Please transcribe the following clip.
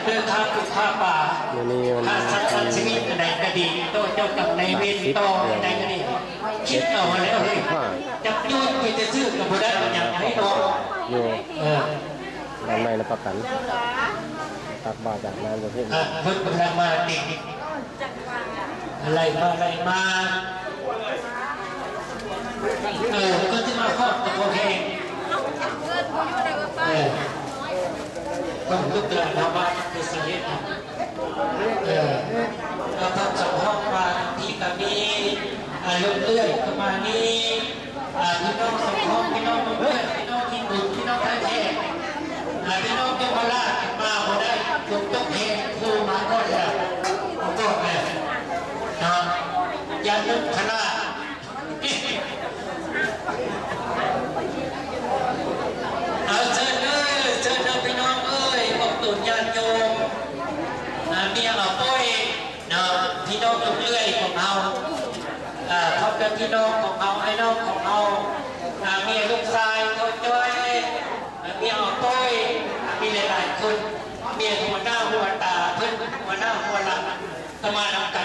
ເດີນທາງຜູ້ຄ້າປ່າ ມື້ນີ້ວັນທີ ຄ້າສັດຕັດຊີວິດອັນໃດກໍດີ ໂຕເຈົ້າກຳນາຍເວນຕໍ່ອັນໃດກໍດີ ຄິດເອົາຫັ້ນແຫຼະເຮີ້ຍ ຈັບໂຍນໄປຊື່ໆກໍບໍ່ໄດ້ຫຍັງໃຫ້ເນາະ ຢູ່ ເອີ ບ້ານໃໝ່ນະປະກັນ ຕັກບາດຈາກງານປະເພດ ອ່ະ ເພິ່ນກຳລັງມາຕິ ໄລ່ມາ ໄລ່ມາ ເອີ ກໍຈະມາຮອດຕະໂພແຮງ ເອີ ຕ້ອງລຸກເດີນທາງບ້ານຄືສະເຫດ ເອີ ກໍຕ້ອງສຳຮອງວ່າທີ່ກະມີ ອາ ລົດເລື່ອຍປະມານນີ້ ອາ ພີ່ນ້ອງສຳຮອງ ພີ່ນ້ອງລົດເລື່ອຍ ພີ່ນ້ອງອິນບຸນ ພີ່ນ້ອງທ່າແຂກ ອາ ພີ່ນ້ອງຍົມມະລາດ ມາບໍ່ໄດ້ ຝົນຕົກແຮງ ໂທມາກ່ອນແລ້ວ ມາກ່ອນແລ້ວ ເນາະ ຢ່າລຶກພະລາດ ເອົາ ເຊີນເດີ ເຊີນເດີ ພີ່ນ້ອງເອີຍ ອອກຕົນຍາດໂຍມ ອາ ເມຍອາໂປ້ຍ ເນາະ ພີ່ນ້ອງລູກເອື້ອຍຂອງເຮົາ ອາ ພ້ອມດ້ວຍພີ່ນ້ອງຂອງເຮົາ ອ້າຍນ້ອງຂອງເຮົາ ອາ ເມຍລູກຊາຍເຂົາຈ້ອຍ ອາ ເມຍອາໂປ້ຍ ອາ ມີຫຼາຍໆຄົນ ເມຍຫົວໜ້າຫົວຕາເພິ່ນ ຫົວໜ້າຫົວຫຼັງ ກໍມານຳກັນ